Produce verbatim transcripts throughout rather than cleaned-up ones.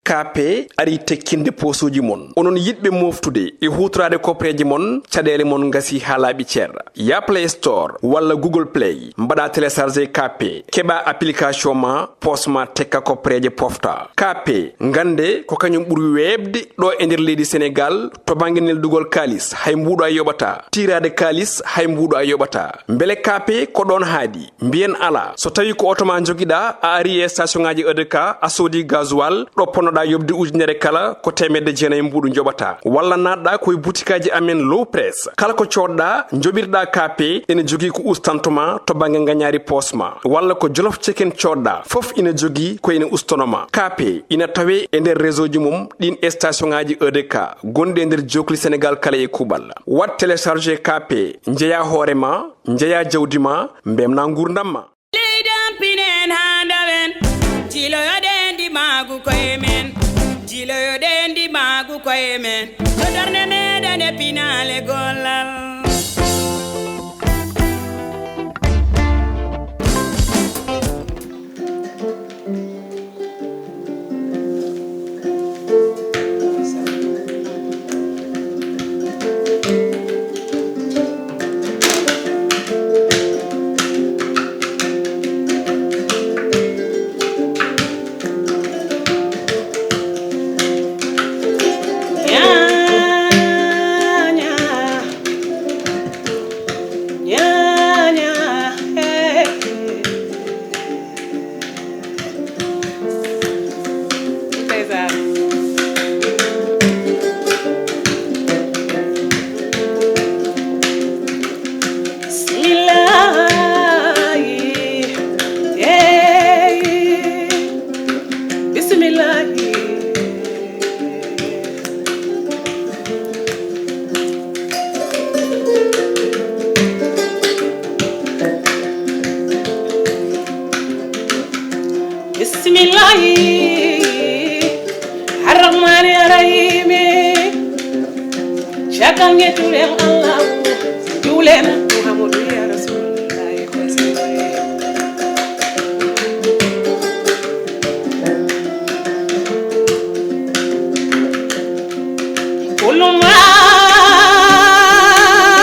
K P ari tekkinde poosuuji mon. Onon yiɗɓe mooftude e huutoraade kopreeje mon, caɗeele mon ngasi haa laaɓi cer. Ya Play Store walla Google Play, mbaɗa télécharger K P, keɓa application ma, poos ma tekka kopreeje pofta. K P, ngannde ko kañum ɓuri weeɓde ɗo e nder leydi Senegaal to bannge neldugol kaalis, hay mbuuɗo a yoɓata. Tiiraade kaalis, hay mbuuɗo a yoɓata. Mbele K P ko ɗoon haaɗi? Mbiyen alaa. So tawii ko oto ma njogiɗaa, a ari e station ŋaaji E D K, a soodi gasoil, ɗo ponnoɗaa yoɓde ujunere kala, ko teemedde jeenayi mbuuɗu njoɓataa. Walla naatɗaa ko e butikaaji amen Low Press. Kala ko coodɗaa, njoɓirɗaa K P, ene jogii ko ustanto ma to bannge ngañaari poos ma. Walla ko Jolof Chicken coodɗaa, fof ina jogii ko ina ustono ma. K P ina tawee e nder réseau ji mum ɗiin e station ŋaaji E D K gonɗi e nder jookli Senegaal kala e kuuɓal. Waɗ télécharger K P, njeyaa hoore ma, njeyaa jawdi ma, mbemnaa nguurndam ma. Leydi am pinen haa ndawen, jiiloyoɗen ndimaagu koye men, jiiloyoɗen ndimaagu koye men, to darnde meɗen e pinaale gollal. Bismillahi arrahmani arrahimi. Caggal ngeturen Allahu, juulen Muhammadu ya Rasulullahi.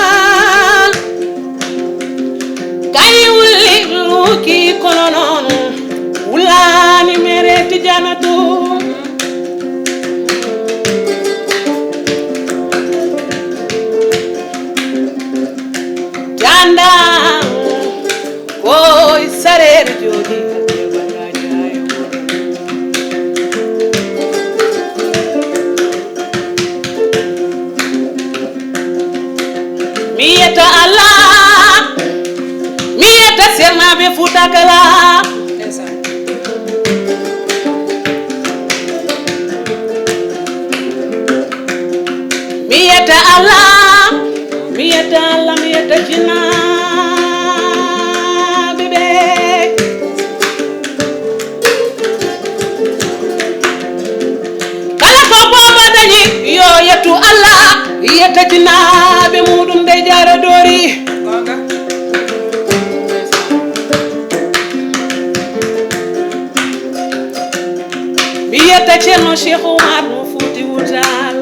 Kulumal kay wulli luuki kono noon wulaani mere Tijaanatu. Janda koy sareere jooɗi. Mi yetta Allah, mi yetta sernaaɓe Fuuta kala. Mi yetta Allah, mi yetta Allah, mi yetta jinaaɓe ɓe. Kala ko Baaba dañi, yo yettu Allah, yetta jinaaɓe muɗum ɓe jara dori. Mi yetta Ceerno Cheikh Oumar mo Fuuti Wutal.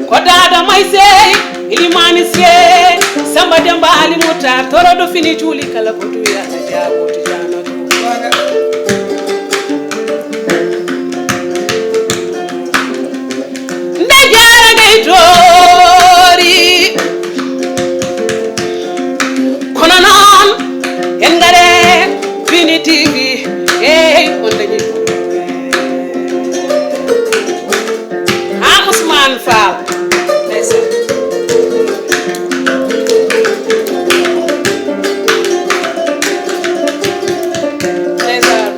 Ko Daada May Sey, Ilimani Sey, Samba Demba Ali Mutar, toroɗo fini cuuli kala ko duwi Allah jaabo Tijaanatu. Nde jaara gay toori. Kono noon en ngare Bini T V, eey on dañi. Haa Ousmane Fall. Ndeysaan. Ndeysaan.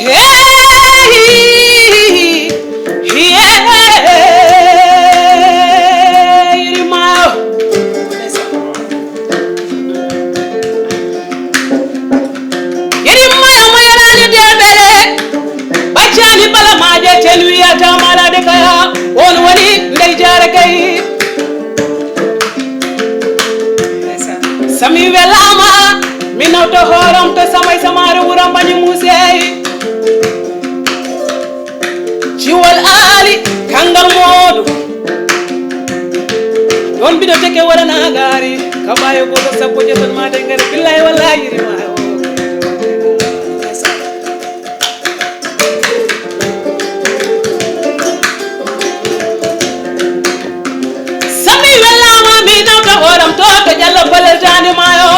Hey, hey, Yirimaayo. Yirimaayo mo yoraani deeɓere, ɓaccaani bala maaje, ten wiyata malaade kaya, on woni ndey jaara kay. Ndeysaan. Mi welama, mi nawta hooram to samay samaare wuram bañi musey. Ciwal aali, kangal moodu. Ɗon mbiɗo teke waɗana gaari, ka ɓaayo gooto sappo jeton ma de ngare, billahi wallahi yiri ma. Sami wellama mi nawta hooram to to Jallo balel dande maayo.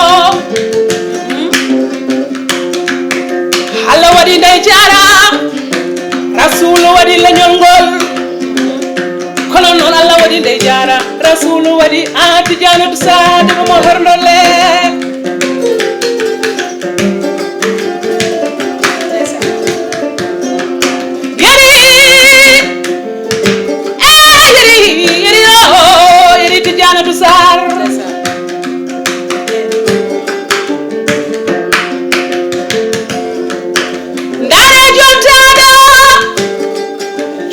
Allah waɗi ndey jaara, Rasuulu waɗi leñol ngol. Kono noon Allah waɗi ndey jaara, Rasuulu waɗi a Tijaanatu Saade mo horndo le. Yeri, eh, yeri, yeri, oh, yeri Tijaanatu Saar. Ndaara joltaaɗo,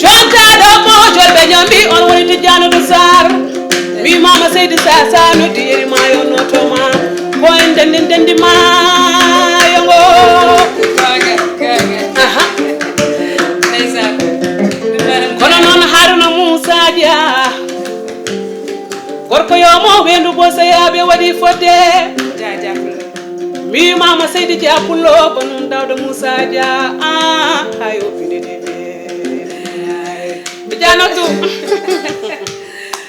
joltaaɗo mo jolɓe ñambi, on woni Tijaanatu Saar. Wi Mama Seydi Saar, sa noddi yeri ma yo noto ma. Ko en ndenndi ndenndi ma yo ngo. Googa, googa. Aha. Ndeysaan. Ɗum noon. Kono noon Haruna Moussa Dia. Gorko yo mo weendu bo seyaaɓe waɗi fodde. Jaajaa Pullo. Mi Mama Seydi Dia Pullo, banum Dawda Moussa Dia. Ah, ayo, pididi be. Tijaanatu.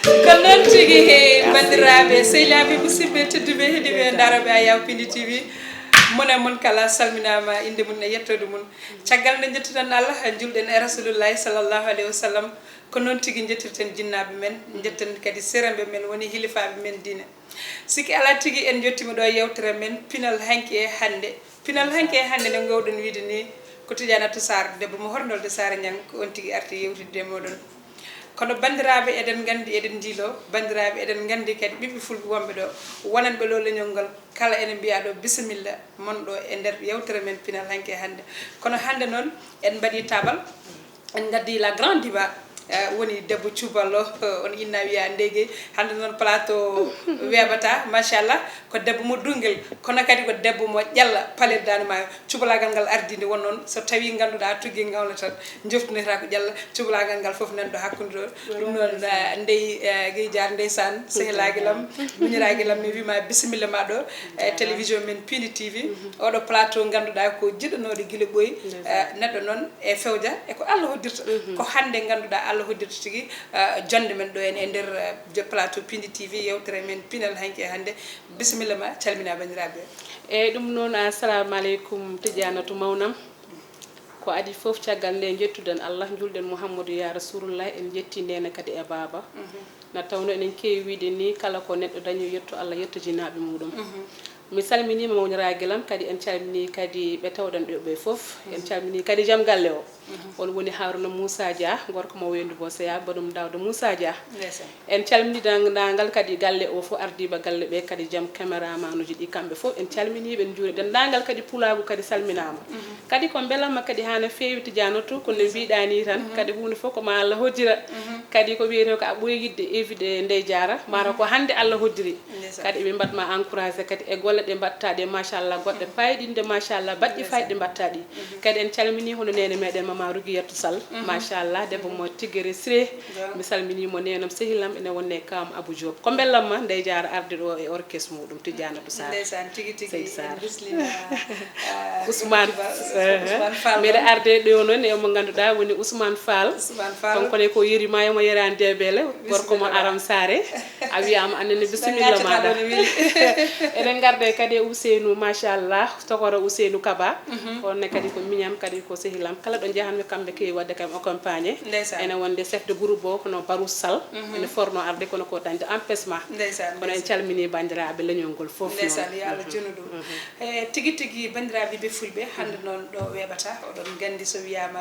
Ko noon tigi he, banndiraaɓe, sehilaaɓe, musidɓe tedduɓe, heɗiiɓe, ndaarooɓe Ayaw Pindi T V. Mon e mon kala salminaama, innde mum e yettoode mum. Caggal nde njettuɗen Allah, njuulɗen e Rasulullahi sallallahu alayhi wa sallam, ko noon tigi njettirten jinnaaɓe men, njetten kadi seeremɓe men, woni hilifaaɓe men diine. Sikki alaa tigi en njottiima ɗo e yewtere men, pinal hanki e hannde. Pinal hanki e hannde, no ngoowɗen wiide ni, ko Tidianatou Sarr, debbo mo Horndolde Saare Ñang, ko on tigi arti yewtidde e mooɗon. Kono banndiraaɓe, eɗen nganndi, eɗen njiiloo, banndiraaɓe, eɗen nganndi kadi ɓiɓɓe fulɓe wonɓe ɗo, wonanɓe ɗo leñol ngol, kala ene mbiya ɗo bisimilla mon ɗo e nder yewtere men pinal hanki e hannde. Kono hannde noon, en mbaɗi taabal, en ngaddi la grande diva, eh, woni debbo cuballo, eh, on inna wiya Ndeye Gueye. Hannde noon plateau weeɓata, machallah. Ko debbo mo Duggel, kono kadi ko debbo mo Ƴalla, palel Daande Maayo. Cubalaagal ngal ardii nde won noon, so tawii ngannduɗaa tuggi ngawla tan, joftinirta ko Ƴalla. Cubalaagal ngal fof nan ɗo hakkunde ɗo. Ɗum noon, eh, Ndeye, eh, Gueye Diar, ndeysaan, sehilaagal am, muñiraagal am, mi wii ma bisimilla ma ɗo, eh, télévision men Pindi T V. Oɗo plateau ngannduɗaa ko jiɗanooɗo gila ɓooyi, eh, neɗɗo noon e fewja, e ko Allah hoddirta. Ko hannde ngannduɗaa Allah hoddirta tigi, eh, jonnde men ɗo en e nder, eh, je-, plateau Pindi T V, yewtere men pinal hanki e hannde. Bisimilla ma, calmina banndiraaɓe. Eyyi, ɗum noon, assalamu aleykum, Tidianatou mawnam. Ko adii fof, caggal nde njettuɗen Allah, njuulɗen Muhammadu ya Rasulullah, en njetti Neene kadi e Baaba. Na tawno enen keewi wiide ni, kala ko neɗɗo dañi, yetto Allah, yetto jinaaɓe muɗum. Mi salminiima mawniraagal am, kadi en calminii kadi ɓe tawɗen ɗo ɓe fof. En calminii kadi jam galle o. On woni Haruna Moussa Dia, gorko mo Weendu Boseya, banum Daouda Moussa Dia. Ndeysaan. En calminii denndaangal kadi galle o fof, ardiiɓe galle ɓe, kadi jam caméramaanuuji ɗi, kamɓe fof en calminii ɓe, en njuuriima. Denndaangal kadi pulaagu kadi salminaama. Kadi ko mbelamma kadi haa no feewi Tidianatou, ko no mbiɗa ni tan, kadi huunde fof ko ma Allah hoddira. Kadi ko wiyetee ko a ɓuri yiɗde évidé Ndeye Diarra, mara ko hannde Allah hoddiri. Ndeysaan. Kadi ɓe mbaɗ ma encouragé kadi e golle ɗe mbaɗta ɗe, machallah, goɗɗe payɗinɗe, machallah, baɗɗi fayɗe ɗe mbaɗta ɗi. Kadi en calminii hono neene meɗen Mama Rougiyattou Sall, machallah, debbo mo Tigere Siré. Mi salminii mo, neenam, sehilam, ene wonne kam Abou Diop. Ko mbelamma Ndeye Diarra arde ɗo e orchestre muɗum, Tidianatou Sarr. Ndeysaan, tigi, tigi, Seydi Sarr. En bisimilla, ah, Ousmane, Ousmane Fall. Mbeɗa arde ɗo noon e mo ngannduɗaa woni Ousmane Fall. Ousmane Fall. Kanko ne ko yeri ma, emo yeraani debele, gorko mo Aram Sare. A wiyaama, anne ne bisimilla maɗa. Eɗen ngarde kadi e Ousseynou, machallah, tokoro Ousseynou Kaba. On ne kadi ko miñam, kadi ko sehilam. Kala ɗo njahanmi, kamɓe keewi waɗde kam accompagné. Ndeysaan. Ene wonde chef de groupe o, kono Barou Sall. Ene forno arde, kono ko dañde empêchement. Ndeysaan, kono en calminii banndiraaɓe leñol ngol fof. Ndeysaan, yo Allah juutnu ɗum. E tigi tigi, banndiraaɓe ɓe fulɓe, hannde noon ɗo weeɓata, oɗon nganndi so wiyaama,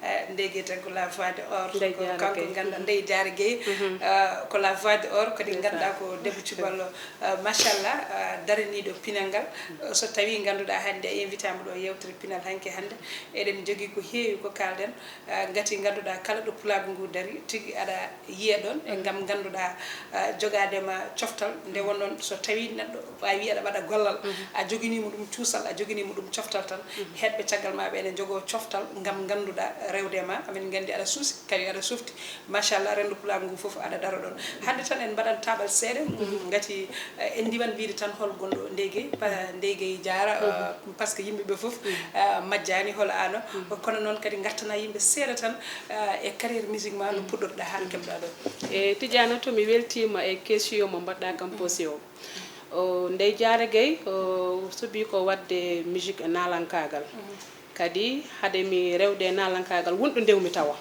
eh, Ndeye Gueye tan ko la voix de or, ko kanko ngannduɗaa, Ndeye Diarra Gueye, eh, ko la voix de or, kadi ngannduɗaa ko debbo cuballo, eh, machallah, eh, daraniiɗo pinal ngal. So tawii ngannduɗaa hannde a invitaama ɗo yewtere pinal hanki hannde, eɗen njogii ko heewi ko kaalɗen, eh, ngati ngannduɗaa kala ɗo pulaagu ngu dari tigi aɗa yiya ɗon, e ngam ngannduɗaa, eh, jogaade ma coftal. Nde wonnoon so tawii neɗɗo waawi aɗa waɗa gollal, a joginiima ɗum cuusal, a joginiima ɗum coftal tan, heɗɓe caggal maaɓe ene njogoo coftal ngam ngannduɗaa rewde ma. Amin nganndi aɗa suusi, kadi aɗa softi. Machallah, renndo pulaagu ngu fof aɗa daro ɗon. Hannde tan en mbaɗan taaɓal seeɗa, ngati, eh, en ndiwan wiide tan hol gonɗo Ndeye Gueye, pa-, Ndeye Gueye Diarra, eh, par ce que yimɓe ɓe fof, eh, majjaani hol ano. Kono noon kadi ngartana yimɓe seeɗa tan, eh, e carrière musique ma no puɗɗorɗa haa ɗo keɓɗa ɗo. E Tidiane, to mi weltiima e question mo mbaɗɗa kam posé o. O, Ndeye Diarra Gueye, o suɓii ko waɗde musique e naalankaagal. Kadi hade mi rewde e naalankaagal, won ɗo ndewmi tawa.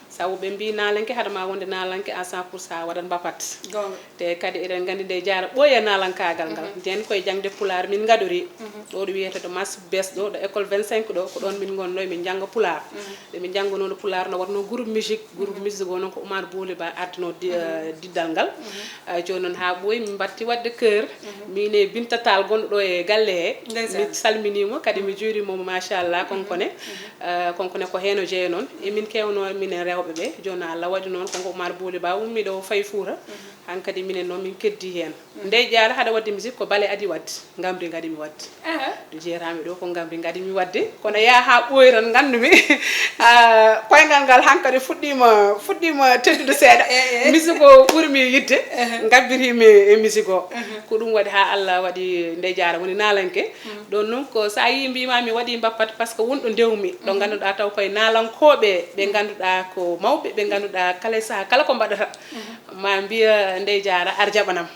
Sabu ɓe mbii naalanke, hade ma wonde naalanke à cent pour cent a waɗat mbapat. Goonga. Te kadi eɗen nganndi Ndeye Diarra ɓooyi e naalankaagal ngal. Nden koye jaŋde pulaar min ngaɗori. Ɗo ɗo wiyetee ɗo Mas Bes ɗo, ɗo école vingt-cinq ɗo, ko ɗoon min ngonno, min njannga pulaar. Nde min njanngunoo ɗo pulaar no waɗnoo groupe musique, groupe musique o noon ko Oumar Bouli Ba ardinoo di-, eh, diddal ngal. Eh, jooni noon haa ɓooyi, min mbatti waɗde chœur. Min e Binta Tall gonɗo ɗo e galle he. Ndeysaan. Mi salminiima, kadi mi juuriima mo, machallah, konkone. Eh, konkone ko heen o jeyaa noon. Emin keewnoo minen rewɓe ɓe. Jooni Allah waɗi noon, kanko Oumar Bouli Ba ummii ɗo fayi Fuuta. Hankadi minen noon min keddii heen. Ndeye Diarra hade waɗde musique ko bale adi waɗde, ngamri ngadi mi waɗde. Aha. Ɗo jeeyataami ɗo ko ngamri ngadi mi waɗde. Kono yaa haa ɓooyi tan nganndumi, ah, koyngal ngal hankadi fuɗɗiima, fuɗɗiima teddude seeɗa. Eh, eh. Musique o ɓurmi yiɗde, ngabbiriimi e musique o. Ko ɗum waɗi haa Allah waɗi Ndeye Diarra woni naalanke. Ɗoon noon ko so a yii mbiima mi waɗi mbappat par ce que won ɗo ndewmi. Ɗo ngannduɗaa taw koye naalankooɓe ɓe ngannduɗaa ko mawɓe ɓe ngannduɗaa kala e sahaa kala ko mbaɗata. Ma mbiya Ndeye Diarra ar jaɓanam.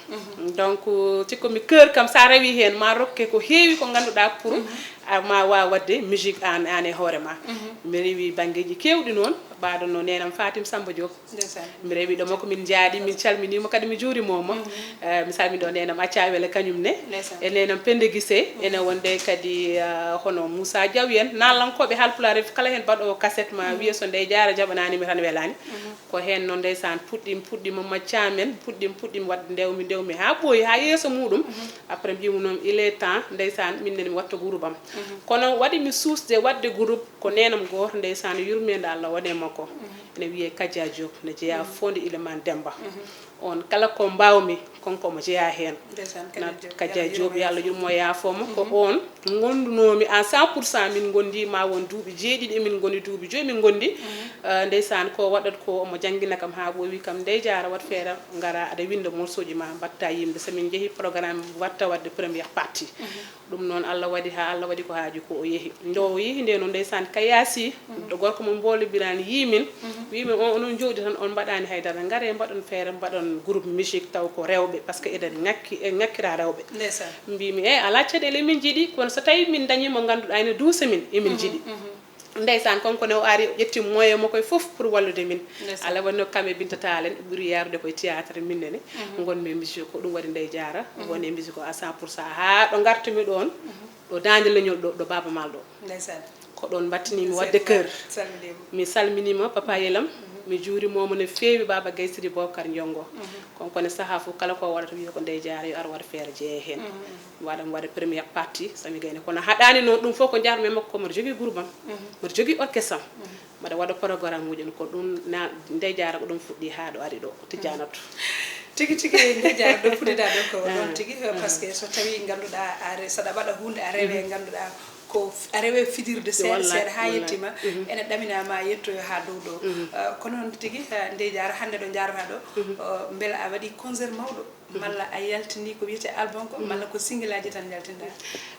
Donc, cikkomi cœur kam, so a rewii heen, ma rokke ko heewi ko ngannduɗaa pour a ma waaw waɗde musique aan, aan e hoore ma. Mi rewii banngeeji keewɗi noon, mbaɗo no neenam Fatim Samba Diop. Ndeysaan. Mi rewii ɗo makko, min njaaɗi, min calminiima, kadi mi juuriima mo. Eh, mi salmini ɗo neenam Acca Wele kañum ne. Ndeysaan. E neenam Pende Gise, ene wonde kadi, eh, hono Moussa Diaw en, naalankooɓe Haalpulaar F M kala heen mbaɗoowo cassette ma wiya so Ndeye Diarra jaɓanaani mi tan welaani. Ko heen noon ndeysaan puɗɗiimi, puɗɗiima macca men, puɗɗiimi, puɗɗiimi waɗde ndewmi, ndewmi haa ɓooyi, haa yeeso muuɗum. Après mbiimi noon il est temps ndeysaan min nene mi watta groupe am. Kono waɗi mi suusde waɗde groupe ko neenam gooto ndeysaan yurmeende Allah wone makko. Ene wiyee Kadia Diop, ne jeyaa Fonde Ilimane Demba. On kala ko mbaawmi, kanko omo jeyaa heen. Ndeysaan, Kadia Diop, Kadia Diop, yo Allah yurmo, yaafoo mo. Ko on ngondunoomi à cent pour cent, min ngondi ma won duuɓi jeeɗiɗi, emin ngondi duuɓi joyi, min ngondi. Eh, ndeysaan, ko waɗat ko omo janngina kam haa ɓooyi kam, Ndeye Diarra, waɗ feere ngara aɗa winnda morceauji ma, mbaɗta yimɓe. So min njehi programme, waɗta waɗde première partie. Ɗum noon, Allah waɗi haa Allah waɗi ko haaju ko o yehi. Nde o yehi nde noon, ndeysaan, ka yaasi, ɗo gorko mo Mboolo Biraan yii min, wii min, "On, onon njooɗi tan, on mbaɗaani hay dara. Ngaree mbaɗon feere, mbaɗon groupe musique taw ko rewɓe, par ce que eɗen ŋakki, en ŋakkira rewɓe." Ndeysaan. Mbiimi, "Eh, alaa caɗeele, emin njiɗi, kono so tawii min ndañii mo ngannduɗaa ene duusa min, emin njiɗi." Ndeysaan, kanko ne o ari, o ƴetti moyen makko e fof pour wallude min. Ndeysaan. Allah waɗi no kam e Binta Tall en, ɓuri yaarude koye théâtre min nene. Ngonmi e musique ko ɗum waɗi Ndeye Diarra, woni e musique o à cent pour cent. Haa ɗo ngartumi ɗoon, ɗo Daande Leñol ɗo, ɗo Baaba Maal ɗo. Ndeysaan. Ko ɗoon mbattiniimi waɗde chœur. Salminiima. Mi salminiima, Papa Yelam. Mi juuriima mo no feewi, Baaba Gaye Sidi Bokar Ndiongo. Kanko ne sahaa fof kala ko o waɗata wiya ko Ndeye Diarra yo ar waɗ feere jeeye heen. Mi waɗa, mi waɗa première partie, so mi gayni. Kono haɗaani noon ɗum fof ko njaarmi e makko, ko mboɗo jogii groupe am. Mboɗo jogii orchestre am. Mboɗo waɗa programme uji, ko ɗum na Ndeye Diarra ko ɗum fuɗɗi haa ɗo ari ɗo, Tidianatou. Tigi, tigi, Ndeye Diarra, ɗo fuɗɗiɗaa ɗo ko ɗoon tigi, eh, par ce que so tawii ngannduɗaa a re-, saɗa waɗa huunde a rewe ngannduɗaa ko f-, a rewe fijirde seeɗa, wallaahi, seeɗa haa yettima, ene ɗamina ma yettoyo haa dow ɗo. Eh, kono noon tigi, eh, Ndeye Diarra, hannde ɗo njaarata ɗo, eh, mbela a waɗi concert mawɗo, malla a yaltini ko wiyetee album ko, malla ko single aji tan njaltinɗaa?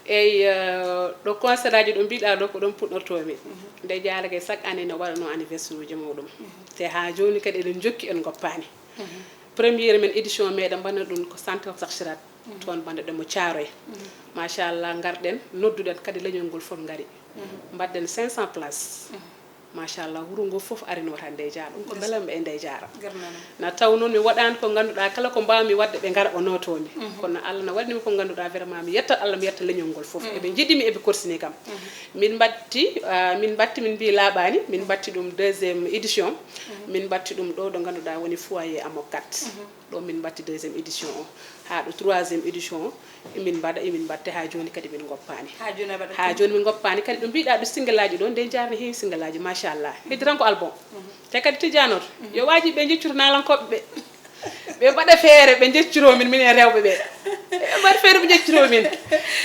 Eyi, eh, ɗo concert aji ɗo mbiɗaa ɗo ko ɗoon puɗɗortoomi. Ndeye Diarra kay chaque année ne waɗanoo anniversaire uji muɗum. Te haa jooni kadi eɗen njokki, en ngoppaani. Première men édition meɗen mbaɗna ɗum ko Centre Sachirat. Toon mbaɗnoɗen mo Thiaroye. Machallah, ngarɗen, nodduɗen kadi leñol ngol fof ngari. Mbaɗɗen cinq cents places. Machallah, wuro ngo fof arino tan Ndeye Diarra. Ɗum ko mbelamɓe e Ndeye Diarra. Na taw noon mi waɗaani ko ngannduɗaa kala ko mbaawmi waɗde ɓe ngara o nootoo mi. Kono Allah na waɗni mi ko ngannduɗaa vraiment mi yettat Allah, mi yetta leñol ngol fof. Eɓe njiɗi mi, eɓe korsini kam. Min mbatti, ah, min mbatti, min mbii laaɓaani, min mbatti ɗum deuxième édition. Min mbatti ɗum ɗo, ɗo ngannduɗaa woni foyer Amo quatre. Ɗo min mbatti deuxième édition o. Haa ɗo troisième édition o, emin mbaɗa, emin mbaɗte haa jooni kadi min ngoppaani. Haa jooni a waɗat Haa ɗum? Jooni min ngoppaani kadi. Ɗo mbiɗa ɗo single aji ɗo, nde jarni heewi single aji, machallah. Heddi tan ko album. Te kadi tijjanoto, yo waaji ɓe njeccuru naalankooɓe ɓe. Ɓe mbaɗa feere, ɓe njeccuro min, min e rewɓe ɓe. Ɓe mbaɗa feere, ɓe njeccuro min.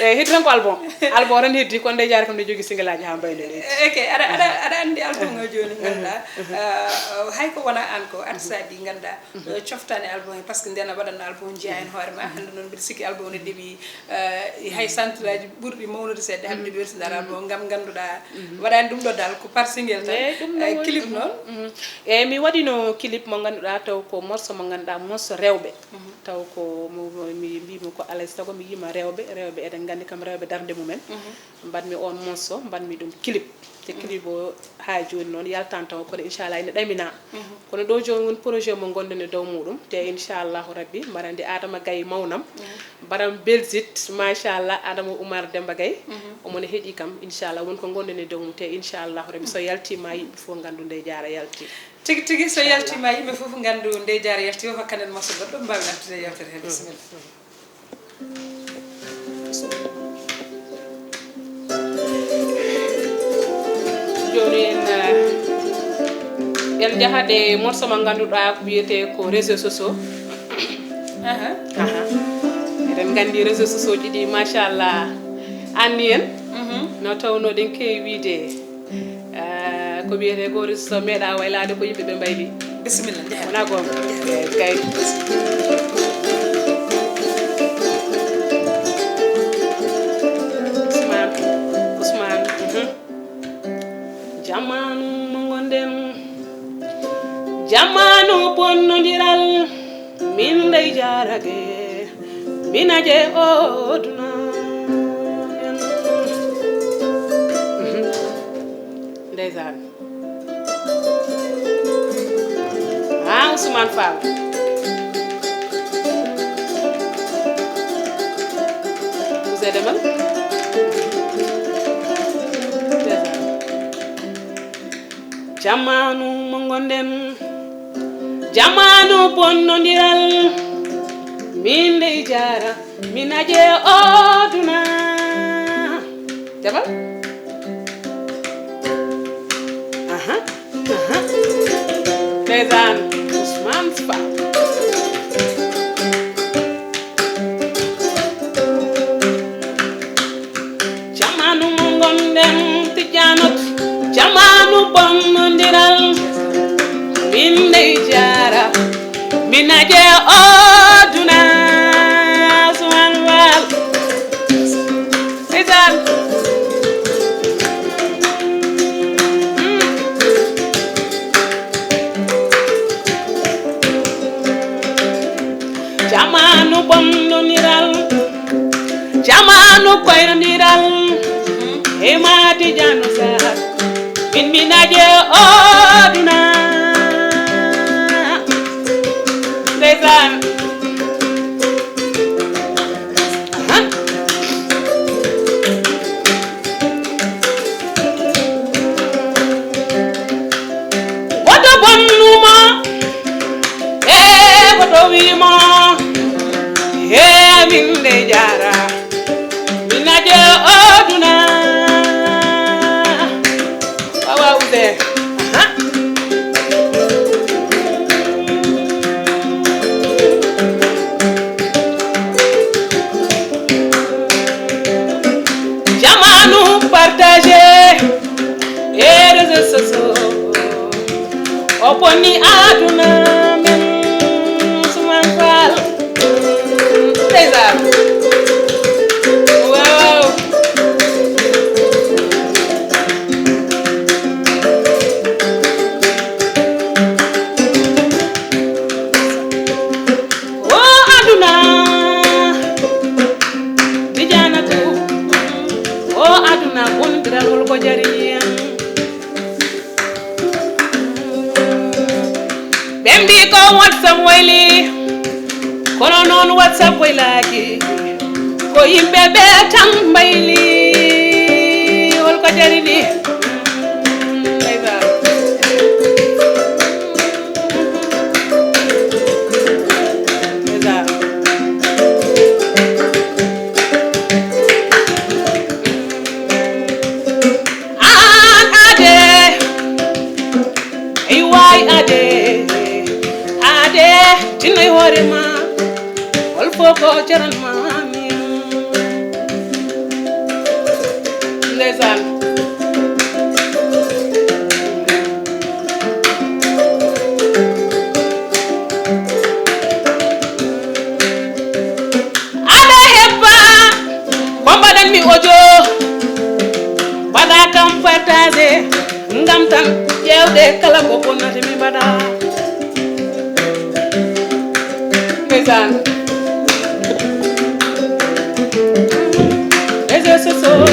Eyi, heddi tan ko album. Album o tan heddi, kono nde jaari kam ne jogii single aji haa mbayno leydi. Eke, aɗa, aɗa, aɗa anndi album o jooni, ngannduɗaa, eh, hay ko wona aan ko, artiste aji ɗi ngannduɗaa, eh, coftaani album he, par ce que nden a waɗatno album, jeyaa heen hoore ma, hannde noon mbiɗa sikki album o ne deɓi, eh, hay centre aji ɓurɗi mawnude seeɗa, hannde mbiɗa weltinaade album o, ngam ngannduɗaa, waɗaani ɗum ɗo dal, ko par single tan. Eyi, ɗum eh, noon clip noon. Mhm. Eyi, mi waɗino clip mo ngannduɗaa taw ko morceau mo ngannduɗaa morceau rewɓe. Mhm. Taw ko mo, mo mi mbiimi ko alaa e sago mi yima rewɓe, rewɓe eɗen nganndi kam rewɓe darnde mumen. Mhm. Mbaɗmi on morceau, mbaɗmi ɗum clip. Te clip o haa jooni noon yaltaani taw kono inchallah ene ɗamina. Mhm. Kono ɗo jooni woni projet mo ngonɗen e dow muɗum. Te inchallahu rabbi mbaɗa anndi Adama Gaye mawnam. Mhm. Mbaɗam Belgique, machallah, Adama Oumar Demba Gaye. Mhm. Omo ne heɗi kam, inchallah, won ko ngonɗen e dow mum. Te inchallahu rabbi so yaltiima yimɓe fof nganndu nde jaara yalti. Tigi tigi, so yaltiima yimɓe fof nganndu nde jaara yalti, o hokkanen morceau goɗɗo mbaawen artude e yewtere he. Bisimilla. Jooni en, eh, en njahat e morceau mo ngannduɗaa ko wiyetee ko réseaux sociaux. Aha. Aha. Eɗen nganndi réseaux sociaux ji ɗi, machallah, anni en. Mhm. No tawno ɗen keewi wiide, eh, ko wiyetee ko réseaux sociaux meeɗa waylaade ko yimɓe ɓe mbayli. Bisimilla, njahen. Wona goonga? Eyi, kay. Ousmane, Ousmane, mhm. Jamaanu mo ngonɗen, jamaanu bonnondiral, min dey jaarake, min aje o duna. Ndeysaan. Ah, Ousmane Fall. Ousé demal. Ndeysaan. Jamaanu mo ngonɗen, jamaanu bonnondiral, min dey jaara, min aje o duna. Demal. Aha, aha. Ndeysaan, Ousmane Fall. Jamaanu mo ngonɗen tijjanot, jamaanu bonnondiral. Min dey jaara, min aje o duna, Ousmane Fall. Ndeysaan. Mm. Jamaanu bonnondiral, jamaanu koynondiral, e maati jano sar, min minaje o duna. Ndeysaan. Aha. Woto bonnumo, e woto wimo, e min de jara, min aje o duna. Wawa ude. Aha. Jamaanu partagé e réseaux sociaux. O bonni aduna men Ousmane Fall. Ndeysaan. Waaw. O aduna, Tidianatou, o aduna, bondiral hol ko jari en. Ɓe mbi ko WhatsApp wayli, kono noon WhatsApp waylaaki, ko yimɓe ɓe tan mbayli, hol ko jari ni? Ndeysaan. Ndeysaan. Aɗa heppa ko mbaɗanmi audio, mbaɗa kam partage ngam tan ƴeewde kala ko bonnata mi mbaɗa. Ndeysaan. Réseaux sociaux.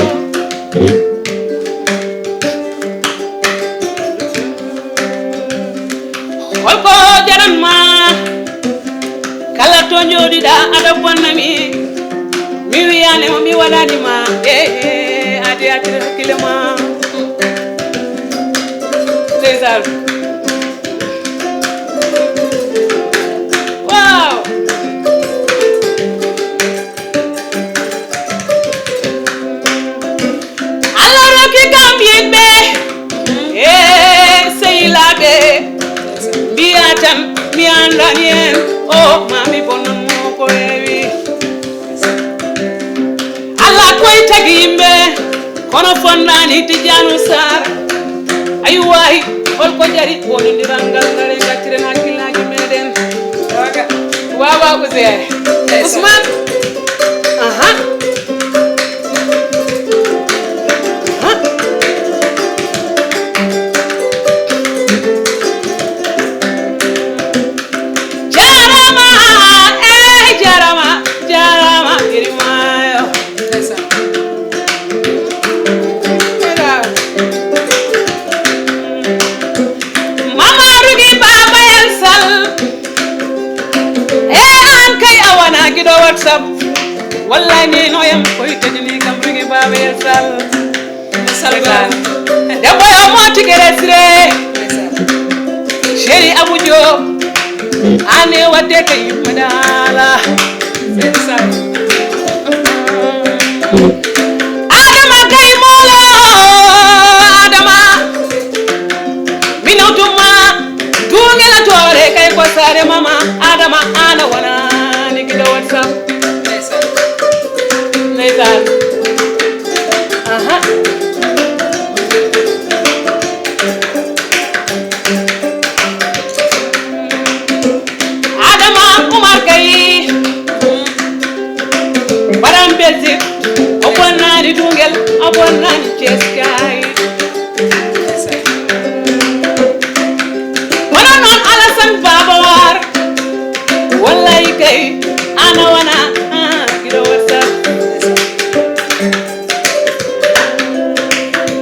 Holko jaranma kala to jooɗiɗa aɗa bonnami? Mi wiyani mo mi waɗani ma e adi accir hakkille ma. Ndeysaan. Wow. Allah rokki kam yimɓe e sehilaaɓe, mbiya tan mi anndani en o mami bonnon mo ko heewi. Allah koy tagi yimɓe kono fonnani Tijjanu Sar. Ay waay, holko jari wonondiral ngal ngare gacciren hakkillaaji meɗen. Wawa Ousseyn. Ousmane. Aha. Jarama, eh, jarama, jarama, Irimayo. Mama Rugi Baba Yel Sall. Eh, an kay a wona giɗo WhatsApp. Wallahi ni no yam koy tedini kam Rugi Baba Yel Sall. Salba. Debbo yo mo tigi resre. Chéri Abou Diop. Ane wadde ka yimɓe dala. Adama gay molo. Adama. Mino duma. Dungela tore kay ko sare mama. Adama ana wana ni giɗo WhatsApp. Ndeysaan. Aha. Adama Umar Gaye. Baram Belgique. O bonnani Dungel, o bonnani Thiès kay. Kono noon Alassane Baba War. Wallahi kay, ana wana, ah, giɗo WhatsApp.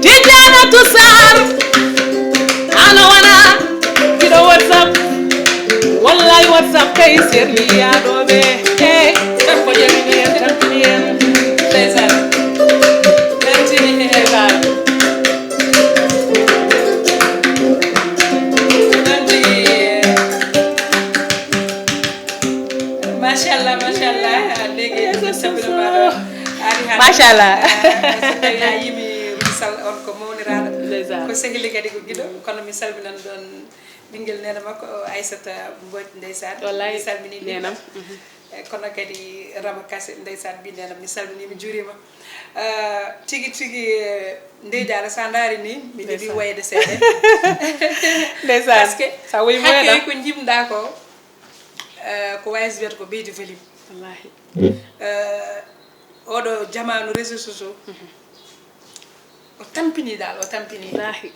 Tidiane Toussar, ana wana, giɗo WhatsApp. Wallahi WhatsApp kay serni yaɗoɓe. Eh, tan ko ƴamini en, tan pini en. Ndeysaan. Merci. Ndeysaan. Merci. Machallah, machallah. Ndege sabira maɗo. Ari hande. Machallah. Ah, so tawi a yimi Sall on ko mawniraɗo. Ndeysaan. Ko sehili kadi ko giɗo, kono mi salminan ɗon ɓinngel neene makko o Aissata Mbodj, ndeysaan. Wallahi, mi salmini neenam. Mhm. E kono kadi Rama Kase, ndeysaan, ɓi neenam, mi salmini, mi juurima. Ah, tigi tigi, eh, ndey daara sa ndaari ni, mi ɗeɓi wayde seeɗa. Ndeysaan. Parce que sa woyi mo hakkey ko jimɗa ko, eh, ko wayde wiyata ko ɓeydi volume. Wallahi. Eh, oɗo jamaanu réseaux sociaux, o tampini dal, o tampini. Wallahi.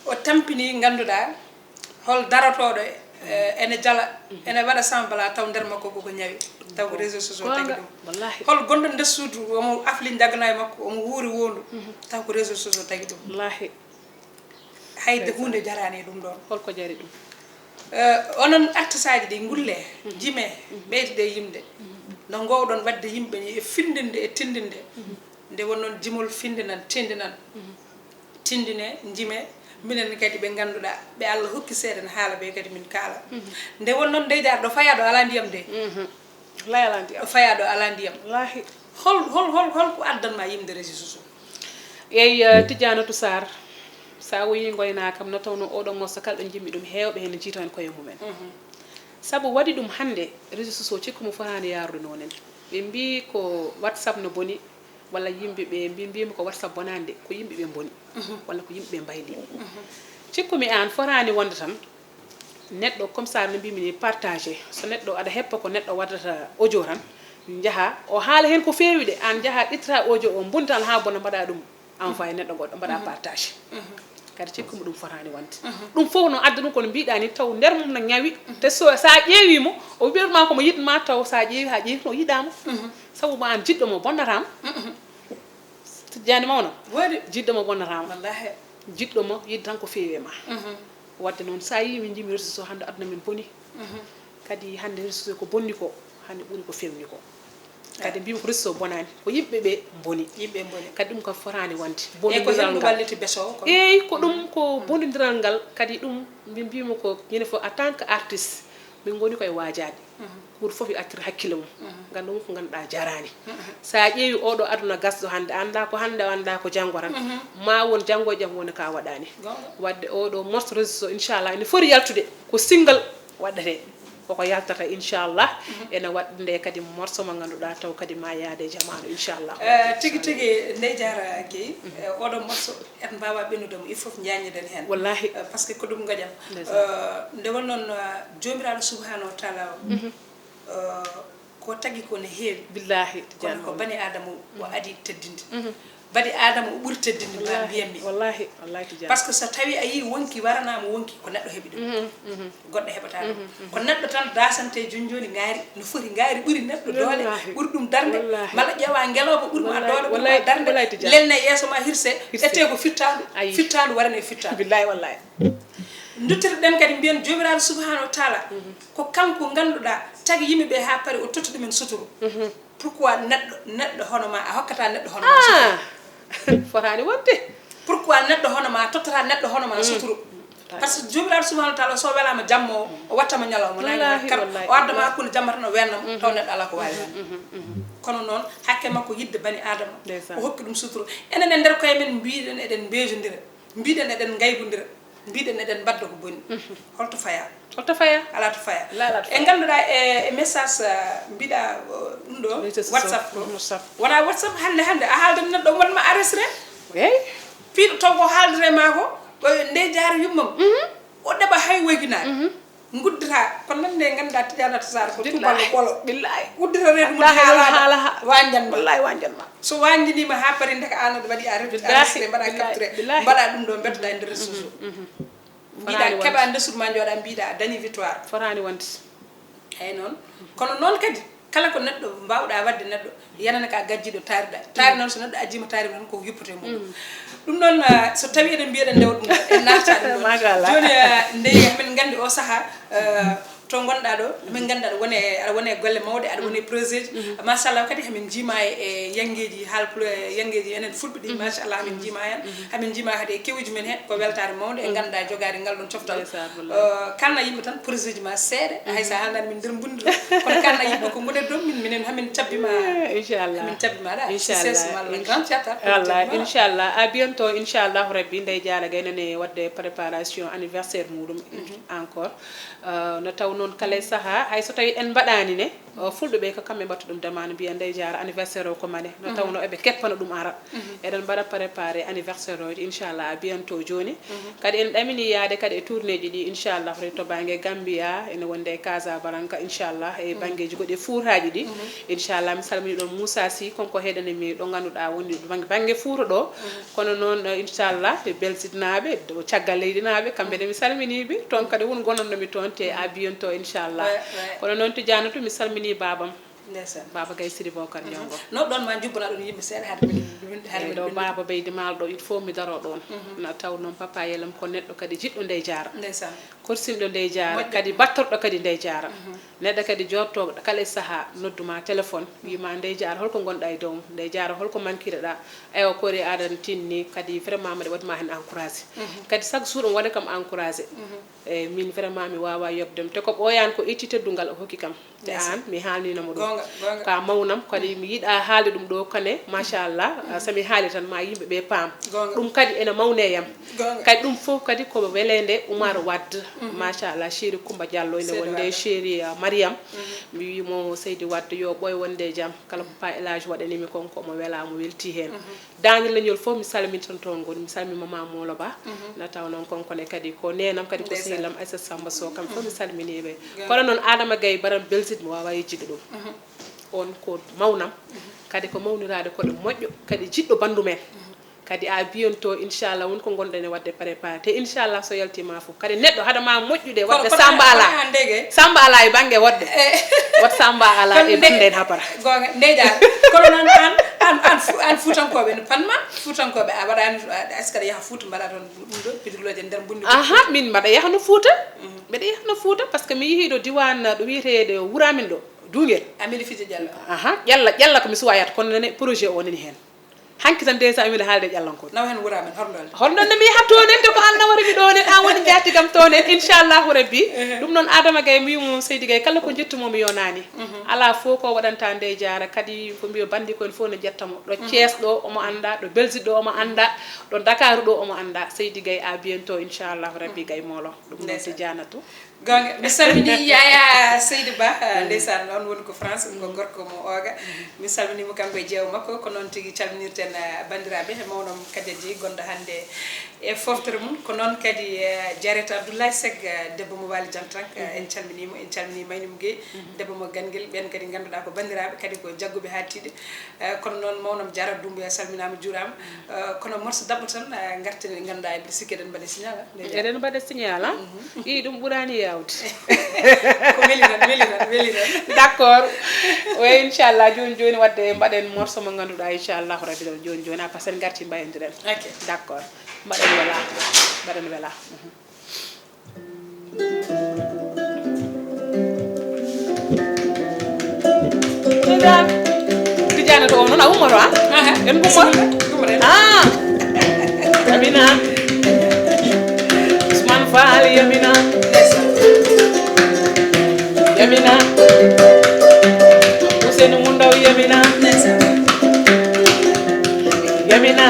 O tampini, ngannduɗaa, hol darotooɗo, eh, ene jala, ene waɗa semblant taw nder makko koko ñawi, taw ko réseaux sociaux tagi ɗum. Wallahi. Hol gonɗo nder suudu, omo afli njaganaay makko, omo wuuri wondu, taw ko réseaux sociaux tagi ɗum. Wallahi. Hayde huunde jaraani e ɗum ɗoon. Holko jari ɗum? Eh, onon artisaaji ɗi, ngullee, jimee, ɓeydoɗee yimde. No ngoowɗon waɗde yimɓe ni e finndinde e tinndinde. Nde won noon jimol finndinan, tinndinan. Tinndinee, jimee, minen kadi ɓe ngannduɗaa, ɓe Allah hokki seeɗa ne haala ɓe kadi min kaala. Nde won noon ndeydaar ɗo fayaa ɗo alaa ndiyam de. Lay alaa ndiyam. Ɗo fayaa ɗo alaa ndiyam. Wallahi. Hol, hol, hol, hol ko addanma yimde réseaux sociaux? Eyi, eh, Tidianatou Sarr, sa woyi ngoyna kam, no tawno oɗo morceau kala ɗo jimmi ɗum heewɓe heen jiito heen koye mumen. Mhm. Sabu waɗi ɗum hannde, réseaux sociaux cikku mo fotaani yaarude noon en. Ɓe mbii ko WhatsApp no boni, Walla yimɓe ɓe mbi mbimi ko WhatsApp bonani de, ko yimɓe ɓe boni. Walla ko yimɓe ɓe mbayli. Cikkumi an fotaani wonde tan neɗɗo, comme ça no mbimi ni, partagé. So neɗɗo aɗa heppa ko neɗɗo waddata audio tan, njaha o haala hen ko feewi de, an njaha ƴettata audio o, bonta ha bona, mbaɗa ɗum envoyé neɗɗo goɗɗo, mbaɗa partagé. Kadi cikkumi ɗum fotaani wonde. Ɗum fof no adda ɗum kono mbiɗa ni, taw nder mum no ñawi. Te so sa ƴeewi mo, o wiɓerma ko mo yiɗma, taw sa ƴeewi ha ƴeewi no yiɗama. Sabu ma an jiɗɗo mo bonnatama. Tijjani mawno. Waɗi. Jiɗɗo mo bonnatama. Wallahi. Jiɗɗo mo yiɗi tan ko feewi e ma. Wadde noon, sa yii min jimi réseau so hannde aduna min boni. Kadi hannde réseau ko bonni ko, hannde ɓuri ko fewni ko. Kadi mbimi ko réseau bonani, ko yimɓe ɓe boni. Yimɓe boni. Kadi ɗum kam fotaani wonde. E ko bonondiral hendu ngal walliti beso o, ko eyi, ko ɗum ko bonondiral ngal. Kadi ɗum min mbimi ko ñande fof en tant que artiste, min ngoni koye waajaade. Gooto fof yo accir hakkille mum. Nganndu mum ko ngannduɗaa jaraani. So a ƴeewi oɗo aduna gasɗo hannde, a anndaa ko hannde, a anndaa ko janngo tan. Ma won janngo e jam woni ka waɗaani. Gonga. Wadde oɗo morceau réseau inchallah ene foti yaltude, ko single waɗetee. Koko yaltata inchallah. Ene waɗde nde kadi morceau mo ngannduɗaa taw kadi ma yaade e jamaanu inchallah. Eh, tigi tigi, Ndeye Diarra Gueye, eh, oɗo morceau en mbawa ɓennude mo, il faut ñaññiden hen. Wallahi. Eh, parce que ko ɗum gaƴam. Ndeysaan. Eh, nde won noon, eh, Joomiraaɗo subhanahu wa taala o, eh, ko tagi ko ne heewi. Billahi, kono ko bani Adama o adi teddinde. Bani Adama o ɓuri teddinde, mba mbiyammi. Wallahi, wallahi, Tijjani. Parce que so tawi a yii wonki waranama wonki, ko neɗɗo heɓi ɗum. Goɗɗo heɓata ɗum. Ko neɗɗo tan dasante joni joni ngaari, no foti ngaari ɓuri neɗɗo doole, wallahi, ɓuri ɗum darnde, wallahi, mala ƴeewa ngelooba ɓuri ma, wallahi, doole, ɓuri ma, wallahi, darnde, wallahi, Tijjani, lelne yeeso ma hirse, hirse, ƴette ko fittandu, ayi, fittandu warane fittandu. Billahi, wallahi. Duttirɗen kadi mbiyen Joomiraaɗo subhanahu wa taala, ko kanko ngannduɗaa tagi yimɓe ɓe haa paari, o totti ɗumen suturu. Pourquoi neɗɗo, neɗɗo hono ma, a hokkata neɗɗo hono ma suturu? Ah! Fotaani wonde. Pourquoi neɗɗo hono ma, a tottata neɗɗo hono ma suturu? Parce que Joomiraaɗo subhanahu wa taala, so welaama jamma o, o wattama ñalawma, naange, wallahi, kar, wallahi, o adda ma hakkunde jamma tan, o weenna mo, taw neɗɗo alaa ko waawi hen. Kono noon, hakke makko yiɗde bani Adama, ndeysaan, o hokki ɗum suturu. Enen e nder koye men mbiɗen eɗen mbeejondira, mbiɗen eɗen ngaybondira, mbiɗen eɗen mbadda ko boni. Holto faya? Holto faya? Alaa to faya. Alaa, alaa to faya. E ngannduɗaa e, e message, ah, mbiɗa, oh, ɗum ɗo, réseaux sociaux, WhatsApp ko. WhatsApp. Wona WhatsApp hannde, hannde a haaldan neɗɗo wonma arrestre. Eyi. Piiɗo taw ko haaldere ma ko, ko Ndeye Diarra yummam. O ɗeɓa hay woyginaade. Nguddita, kono nan nde ngannduɗaa Tidiane Atta Sarr ko, billahi, tuballo ɓolo. Billahi. Uddita reedu mum, haala, haala, ha-, wañjan ma. Wallahi, wañjan ma. So wañjaniima haa paari, ndeka aan aɗa waɗi a ref-, billahi, a registré, mbaɗa, billahi, capturé, billahi, mbaɗa ɗum ɗo, mbeddoɗaa e nder réseau sociaux. Mbiɗa keɓa nde suudu ma jooɗa, mbiɗa a dañi victoire. Fotaani wonde. Eyi noon. Kono noon kadi, kala ko neɗɗo mbaawɗa waɗde neɗɗo, yanana ka gajjiiɗo taariɗa. Taari noon, so neɗɗo ajjiima taari tan, ko yuppoto e mum. Ɗum noon, ah, so tawi eɗen mbiya eɗen ndewa ɗum, en naata ɗum ɗon. Machallah. Jooni, ah, Ndeye, emin nganndi o sahaa, ah, to ngonɗaa ɗo, min nganndi aɗa woni e, aɗa woni e golle mawɗe, aɗa woni e projet ji. Machallah, kadi hamin njiima e, e yanngeeji haalpula, e yanngeeji enen fulɓe ɗi, machallah, hamin njiima hen. Hamin njiima kadi e kewuuji men he, ko weltaare mawnde, e ngannduɗaa jogaade ngal ɗon coftal. Ndeysaan, wallahi. Eh, kalna yimɓe tan projet ji ma seeɗa, hay so a haalnaani min nder mbunndi ɗo. Kono kalna yimɓe ko ngonir ɗon, min, minen hamin cabbi ma. Eh, inchallah. Hamin cabbi ma ɗa. Inchallah. Succès walla grand théâtre. Wallahi, inchallah. À bientôt, inchallah rabbi, Ndeye Diarra Gueye nane waɗde préparation anniversaire muɗum encore. Eh, no taw noon kala e sahaa, hay so tawi en mbaɗaani ne, o, fulɓe ɓe ko kamɓe mbatta ɗum demande, mbiya Ndeye Diarra anniversaire o ko mane. No tawno eɓe keppana ɗum ara. Eɗen mbaɗa préparé anniversaire o, inchallah, à bientôt jooni. Kadi en ɗamini yaade kadi e tournée ji ɗi, inchallah, to bannge Gambia, ene wonde e Casablanca, inchallah, e banngeeji goɗɗi e fuutaaji ɗi. Inchallah, mi salmini ɗon Moussa Sy, kanko heɗani mi ɗo ngannduɗaa woni ɗo bannge, bannge Fuuta ɗo. Kono noon, eh, inchallah, e Belgique naaɓe, ɗo caggal leydi naaɓe, kamɓe ne mi salminiiɓe. Toon kadi won gonanno mi toon, te à bientôt, inchallah. Ouais, ouais. Kono noon Tidiane to mi salmini baabam. Ndeysaan. Baaba Gaye Sidi Bokar Jongo. No ɗon ma jubbana ɗum yimɓe seeɗa hade min, min, hade eyi, min ɗo ɗum. Baaba Beydi Maal ɗo, il faut mi daro ɗon. Na taw noon Papa Yelem ko neɗɗo kadi jiɗɗo Ndeye Diarra. Ndeysaan. Korsinɗo Ndeye Diarra, moƴƴo, kadi battorɗo kadi Ndeye Diarra. Neɗɗo kadi jooɗotooɗo kala e sahaa, noddu ma téléphone, wii ma Ndeye Diarra, holko ngonɗa e dow mum? Ndeye Diarra, holko mankireɗa? Eywa, koori aɗa tinni, kadi vraiment mbaɗa waɗi ma hen encouragé. Kadi chaque jour omo waɗa kam encouragé. Eyyi, min vraiment mi wawa yobdemo. Te ko ɓooyani ko itti teddungal o hokki kam. Te an, mi haalninoma ɗum. Ka mawnam kadi mi yiɗa haalde ɗum ɗo kane, machallah. So mi haali tan ma yimɓe ɓe paam. Ɗum kadi ene mawne yam. Kadi ɗum fof kadi ko weleende Oumar Wade, machallah. Chéri Coumba Diallo ene wonde, chéri Mariam. Mi wimo Seydi Wade yo ɓooy wonde e jam. Kala ko Pa Elage waɗanimi kon ko omo wela, omo welti heen. Daande leñol fof mi salmini toon, toon ngoni, mi salmini Mama Molo Ba. Na taw noon konkone kadi ko neenam, kadi ko sehil am Aissata Samba Sow, kamɓe fof mi salmini ɓe. Kono noon Adama Gaye Baram Belgique mi wawa yejjide ɗum. On ko mawnam, kadi ko mawniraade koɗo moƴƴo, kadi jiɗɗo banndum en. Kadi à bientôt inchallah, won ko ngonɗen e waɗde préparé, te inchallah so yaltima fof kadi neɗɗo haɗa ma moƴƴude waɗde samba ala. Samba ala e bannge woɗɓe. Wat samba ala e bannge en habara. Gonga ndeja. Kono noon an an an fu- an fuutankooɓe no panma fuutankooɓe a waɗani est-ce que aɗa yaha fuuta mbaɗa toon ɗum ɗo pidruloje nder mbundi? Aha, min mbaɗa yahno fuuta. Mbeɗa yahno fuuta parce que mi yehii ɗo diwan ɗo wiyeteede wuramin ɗo, Duguel. A miili fije ƴalla? Aha, ƴalla ƴalla ko mi suwa yahde kono nene projet o nani heen. Hanki tan déjà miɗa haalde ƴallankoɓe. Nawa hen wuramen horndolde. Horndolde mi yahat toon en te ko an nawata mi ɗoon en, an woni jaati kam toon en inchallahu rabbi. Ɗum noon Adama Gaye mi wimo Seydi Gaye kala ko jettumomi yonani. Ala fof ko waɗanta nde jaara kadi ko mbiyo bandi ko en fof no jettamo ɗo Thiès ɗo omo anda, ɗo Belgique ɗo omo anda, ɗo Dakar ɗo omo anda. Seydi Gaye à bientôt inchallahu rabbi Gaye Molo. Ɗum noon si janatu. Gonga mi salmini Yaya Seydi Ba. Ndeysaan noon woni ko France, ko gorko mo ooga. Min salminimo kanko e jeewo makko. Ko noon tigi calminirten banndiraaɓe e mawnom Kadiaji gonɗo hannde e foftere mum. Ko noon kadi Jareta Abdoulaye Sek, debbo mo Waali Jantank. En calminimo, en calmini Maynum Gueye, debbo mo Ganguel. Ɓen kadi ngannduɗaa ko banndiraaɓe kadi ko jagguɓe haa tiiɗe. Kono noon mawnam Jareta Dumbuya salminaama juuraama. Kono morso daɓɓo tan ngarten e ngannduɗaa eɗen sikki eɗen mbaɗa signal. Eɗen mbaɗa signal a. Ii ɗum ɓuraani yaawde. Ko weli noon, weli noon, weli noon. D'accord. O inchallah jooni jooni waɗde mbaɗen morso mo ngannduɗaa inchallahu rabbi ɗo jooni jooni a pasen ngarti mbayondiren. Ok. D'accord. Mbaɗen wela. Mbaɗen wela. Tidiane to o noon a ummoto a en gummoto a yamina Ousmane Fall yamina yamina Ousseynou Moundaw yamina yamina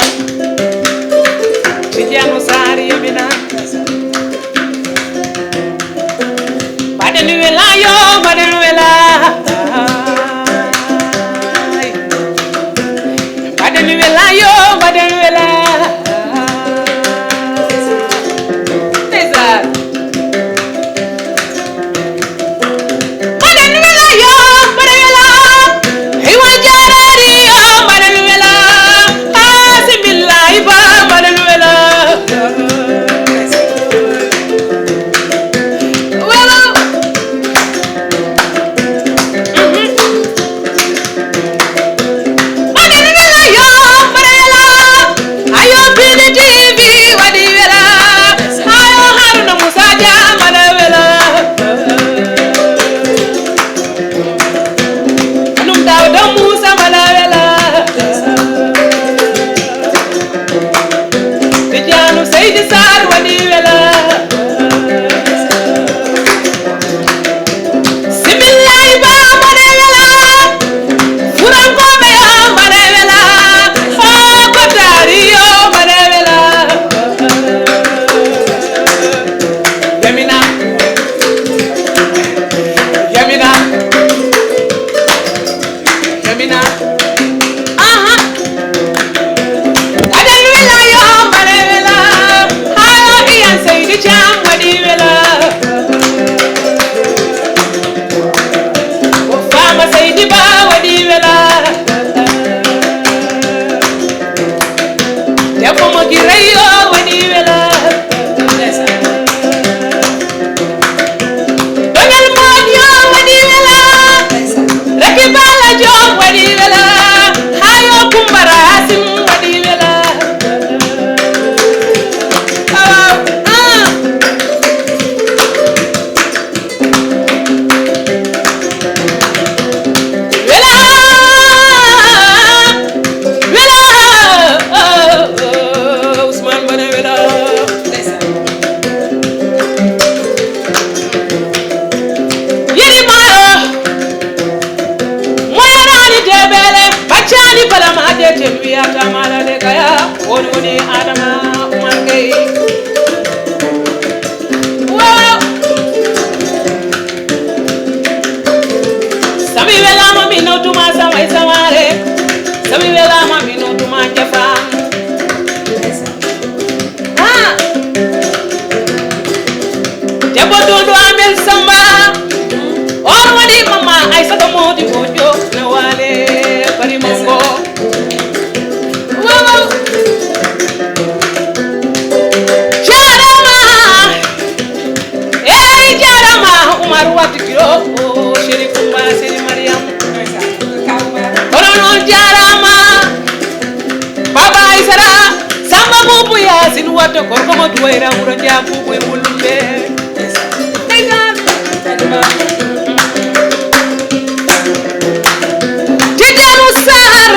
Tidiane Sarr yamina Mbaɗen wela yo mbaɗen wela. Mbaɗen wela yo mbaɗen wela. Ndeysaan. Mbaɗen wela yo mbaɗen wela. Eywa jaaraari yo mbaɗen wela. Haa si billahi ba mbaɗen wela. Wela. Mbaɗen wela yo mbaɗen wela. Ayo Bini T V waɗi wela. Ayo Haruna Musa Dia mbaɗa wela. Ɗum Dawda Musa mbaɗa wela. Tidiane Seydi Sarr waɗi wela. Simillahi ba mbaɗa wela. Furankooɓe yo mbaɗa wela. O Kotari yo mbaɗa wela. Yamina. Yamina. Yamina. Aha. Mbaɗen wela yo mbaɗen wela. Haa yo Iyan Seydi Caam waɗi wela. Ko Faama Seydi Ba waɗi wela. Debbo mo Giray o waɗi wela. Dogel Moƴƴo waɗi wela. Raki Bala Joom waɗi wela. Hayo Kumba Rasim waɗi wela. Ah, ah. Wela, wela, Ousmane Ba Yata malade kaya, woni woni Adama Umar Gay. Wow! Sami welama mi notuma samay samare. Sami welama mi notuma jafam. Ah! Debbo Dundu Amel Samba, on woni mama Aysata Modi Bojo, na wale bari mongo. Wow, wow. Jarama, ey jarama, Umar Wati Giro, Sheri Kumba, Sheri Mariam. Kono non jarama. Baba Aysata, Samba Bubu Yasin Wata, gorko mo Duwayra, wuro Nja Bubu e Wulumbe. Ndeysaan. Tidiane Sarr,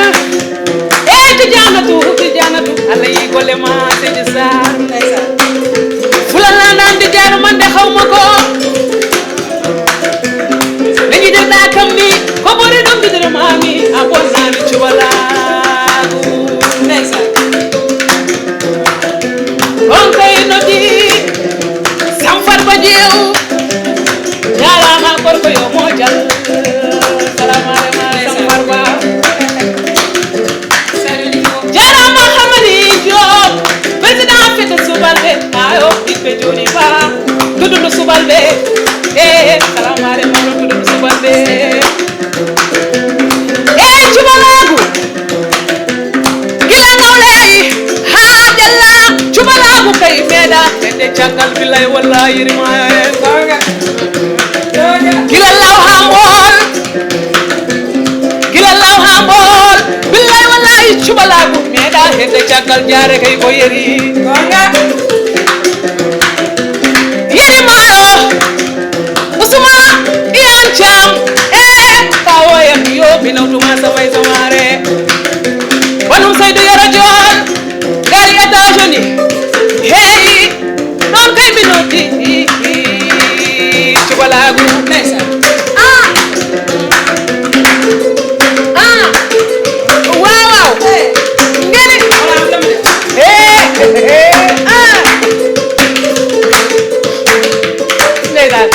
eh, Tidiane tu, Tidiane tu, Allah yi golle ma, Seydi Sarr. Ndeysaan. Fulana nandi jaaro man de xawma ko. Nde jiɗirɗa kam ni, ko ɓuri ɗum jiɗirmami, a bonnani cubalaagu. Ndeysaan. On kay noddi, Sam Farba Jeew. Jarama gorko yo mojal. Salamare ma, Sam Farba. Jarama Hamadi Diop, président fête subalɓe, ayo ɓiɓɓe joni ba, dududu subalɓe, eh, salamare moɗo dududu subalɓe. Eh, cubalaagu, gila nawley, ha jalla, cubalaagu kay meeɗa, hedde caggal billay wallahi yirma en. Gila law ha mbool, Gila law ha mbool, billahi wallahi cubalaagu, meeɗa hedde caggal jaare kay ko yeri. Gonga. Yeri maayo, Usman Iyan Caam, eh, kawoyam yo binawtuma samay samare. Wanum Saydu Yoro Jool, gari États-Unis, hey, non kay mi noddi cubalaagu. Ndeysaan. Ah. Ah. Waaw, waaw. Ngene. Eh, eh, ah. Ndeysaan.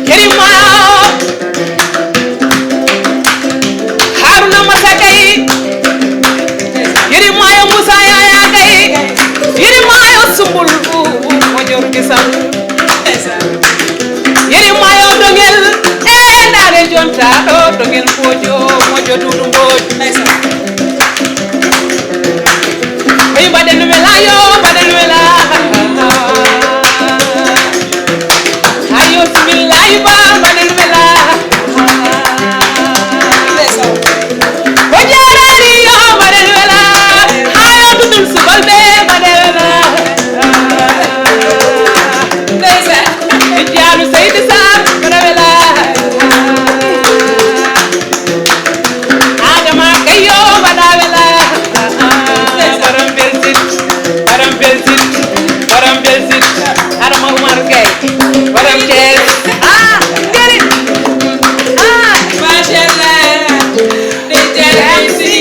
Kerim Maayo. Haruna Masa Gay. Yeri maayo Musa Yaya Gay. Yeri maayo Sumbul bu moƴo Gisal. Yeri maayo Dongel. E ndaare jonta ɗo Dongel Bojo moƴo Dudu Bojo. Hey, mbaɗen wela yo, mbaɗen wela. Ayo, bismillahi ba, mbaɗen wela. Ko jaaraani yo, mbaɗen wela. Ayo, duɗum subalɓe, mbaɗen wela. Ndeysaan. Jaaru Seydi Sarr, mbaɗen wela. Adama Gayo mbaɗa wela. Borom Belgique, borom Belgique, borom Belgique. Adama Oumar Gueye, borom Thiès. Ah, ngari. Ah. Machallah. Nde jaari si.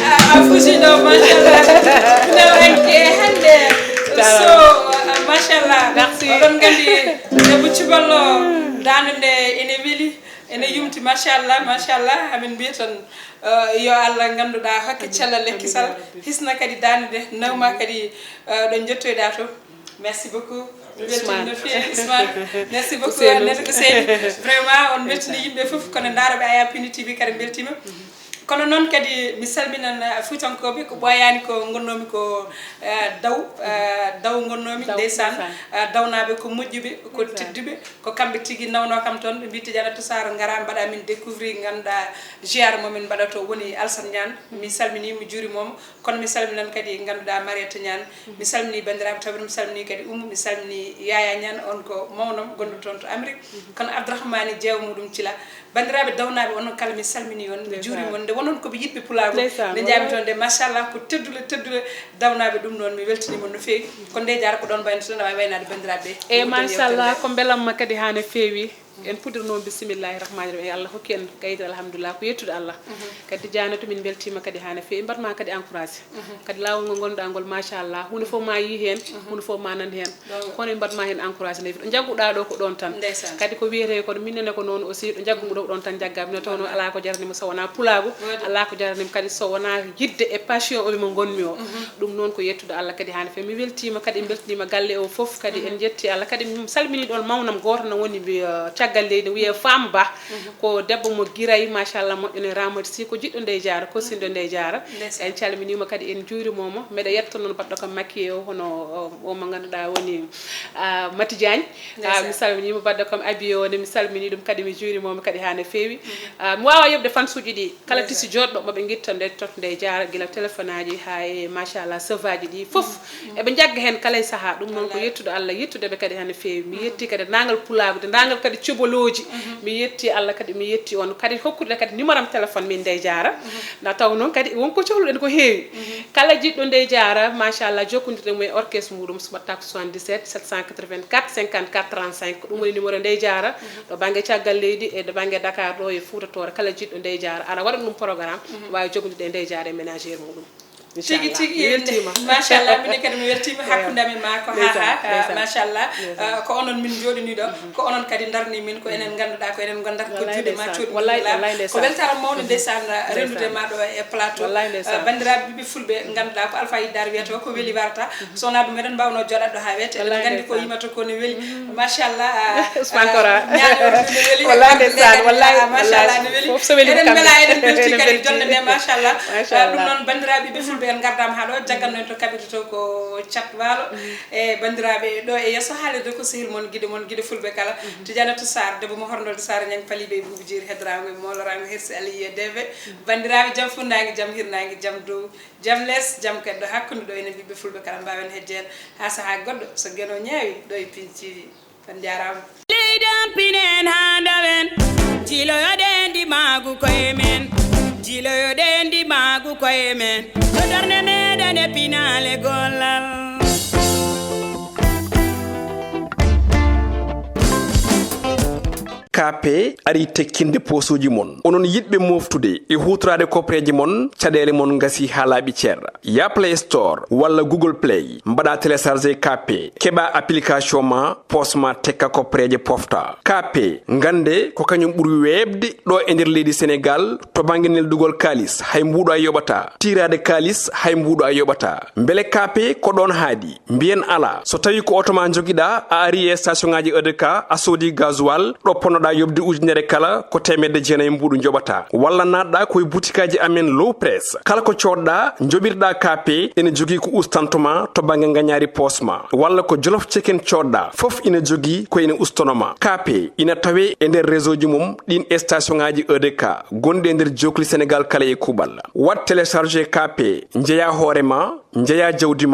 Ah, a fusi ɗo, machallah. No anke hannde. So, ah, machallah. Merci. Oɗon nganndi, debbo cuballo, daande nde ene weli. Ene yumti, machallah, machallah. Amin mbiya tan, eh, yo Allah ngannduɗaa hokke cellal e kisal, hisna kadi daande nde, nawma kadi, eh, ɗo njettoyɗaa to. Merci beaucoup. Mi weltima no feewi, Ousmane. Merci beaucoup, Annette Ousseyni. Vraiment, on mbeltini yimɓe fof, kono ndaara ɓe Aya Pini T V kadi mbeltima. Kono noon kadi mi salminan, eh, Fuutankooɓe, ko ɓooyaani ko ngonnoomi ko, eh, daw, eh, daw ngonnoomi, ndeysaan. Eh, dawnaaɓe ko moƴƴuɓe, ko tedduɓe. Ko kamɓe tigi nawnoo kam toon, ɓe mbii Tidiane Toussaint ngara mbaɗa min découvrir, ngannduɗaa ziyaara mo min mbaɗa to woni Alsan Ñaan. Mi salminii, mi juurimooma, kono mi salminan kadi ngannduɗaa Marietta Ñaan. Mi salminii banndiraaɓe Tawir, mi salminii kadi Umu, mi salminii Yaya Ñaan, on ko mawnam gonɗo toon to Amérique. Kono Abdourahmane Jeew muɗum Cila. Banndiraaɓe dawnaaɓe, onon kala mi salminii on, mi juuriima on. Nde wonon ko ɓe yiɗɓe pulaagu, nde njaami toon nde, machallah, ko tedduɓe, tedduɓe dawnaaɓe, ɗum noon mi weltiniima no feewi. Ko ndee jaara ko ɗoon mbaynotoɗen, aɗa waawi waynaade banndiraaɓe ɓee. Eey, machallah, ko mbelamma kadi haa no feewi. En puɗɗirno bisimillahi rahmani rahim, e Allah hokki en gayde, alhamdulillah, ko yettude Allah. Kadi Janatu, min mbeltima kadi hana feewi, mbatma kadi encouragé. Kadi laawol ngol ngonɗa ngol, machallah, hunde fof ma yi hen, hunde fof ma nan hen. Kono en mbatma hen encouragé no feewi. Ɗo jagguɗa ɗo ko ɗon tan. Kadi ko wiyete kon, min nene ko noon aussi, ɗo jaggumi ɗo ko ɗon tan jaggami. No tawno ala ko jaranimo so wona pulaagu, ala ko jaranimo kadi so wona yidde e passion o mo ngonmi o. Ɗum noon ko yettude Allah kadi hana feewi. Mi weltima kadi, en beltanima galle o fof kadi, en jetti Allah kadi. Min salmini ɗon mawnam goto no woni mbi, eh, caggal leydi, wiye Famba Ba. Ko debbo mo Giray, machallah, moƴƴo ne, Ramodi Sy, ko jiɗɗo Ndeye Diarra, kosinɗo Ndeye Diarra. En calminima kadi, en juurimomo. Mbeɗa yetta noon baɗɗo kam maquillé o, hono o, o mo ganduɗa woni, ah, Mati Diagne. Ah, mi salminima baɗɗo kam habillé o ne, mi salmini ɗum kadi, mi juurimomo kadi ha no feewi. Ah, mi wawa yoɓde fansuji ɗi, kala tisi joɗɗo moɓe guitta nde totta Ndeye Diarra, gila téléphone aji ha e, machallah, cheveux aji ɗi fof. Eɓe jagga hen kala e saaha. Ɗum noon ko yettude Allah, yettude ɓe kadi hano feewi. Mi yetti kadi dendagal pulaagu, dendagal kadi cuboloji. Mi yetti Allah kadi, mi yetti on kadi hokkude kadi numéro am téléphone min Ndeye Diarra. Na taw noon kadi wonko cohluɗen ko heewi. Kala jiɗɗo Ndeye Diarra, machallah, jokkodirɗen mo e orchestre muɗum, so watta ko soixante-dix-sept sept cent quatre-vingt-quatre cinquante-quatre trente-cinq. Ko ɗum woni numéro Ndeye Diarra, ɗo banggue caggal leydi e ɗo banggue Dakar ɗo e Fouta Tooro. Kala jiɗɗo Ndeye Diarra, ana waɗa ɗum programme, wawi jokkodirde e Ndeye Diarra e ménagère muɗum. Tigi, tigi. Mi weltima. Machallah, minen kadi mi weltima. Hakkunde amen ma ko ha, ha, ha, machallah. Ah, ko onon min joɗini ɗo, ko onon kadi darni min, ko enen ganduɗa ko enen gondata ko juuɗe ma coɗi. Wallay, wallay, ko ndeysaan, weltaare mawde ndeysaan, rendude ma ɗo e plateau. Wallay, ndeysaan. Ah, bandiraɓe ɓiɓɓe fulɓe ganduɗa ko Alpha Yiddar wiyata ko weli warata. So wona ɗum eɗen mbawno joɗat ɗo ha weeta, eɗen gandi ko yimata ko ne weli. Machallah. Ousmane Kora. Ñaani o ne weli. Wallay, ndeysaan, wallay, machallah, ne weli. Fof so weli. Eɗen mbela, eɗen belti kadi jonde nde, machallah. Ah, ɗum noon, bandiraɓe ɓe fulɓe, en gardama ha ɗo, jagganno en to kaɓirɗe to ko Cat Waalo. E bandiraɓe ɗo e yesso haalirde ko sehil mon, guide mon, guide fulɓe kala. Tidianatou Sarr, debbo mo horndolde Sara Niang, paliɓe e buubu jeeri, heddorango e molorango, hersi Aliye Deve. Bandiraɓe, jam funnangue, jam hirnangue, jam dow, jam less, jam keddo hakkunde ɗo enen ɓiɓɓe fulɓe kala mbawen hedde hen ha saaha goɗɗo so geno ñaawi ɗo e Pin T V. On njaaraama. Leydi am pinen haa ndawen, jiiloyoɗen ndimaagu koye men, jiiloyoɗen ndimaagu koye men, no darnde meɗen e pinaale gollal. K P ari tekkinde poosuuji mon. Onon yiɗɓe moftude e huutoraade kopreeje mon, caɗeele mon ngasi haa laaɓi cer. Ya Play Store walla Google Play, mbaɗa télécharger K P, keɓa application ma, poos ma tekka kopreeje pofta. K P, ngannde ko kañum ɓuri weeɓde ɗo e nder leydi Senegal to bannge neldugol kaalis, hay mbuuɗu a yoɓata. Tiiraade kaalis, hay mbuuɗu a yoɓata. Mbele K P ko ɗoon haaɗi? Mbiyen alaa. So tawi ko oto ma njogiɗa, a ari e station ngaji E D K, a soodi gasoil, ɗo ponnoɗa yoɓde ujunere kala, ko teemedde jeenayi mbuuɗu njoɓata. Walla naatɗa ko e butikaji amen Low Press. Kala ko coodɗa, njoɓirɗa K P, ene jogii ko ustanto ma to bannge ngañaari poos ma. Walla ko Jolof Chicken coodɗa, fof ina jogii ko ene ustono ma. K P ina tawe e nder réseau ji mum ɗin e station ngaji E D K, gonɗi e nder jookli Senegal kala e kuuɓal. Waɗ télécharger K P, njeeya hoore ma, njeeya jawdi ma,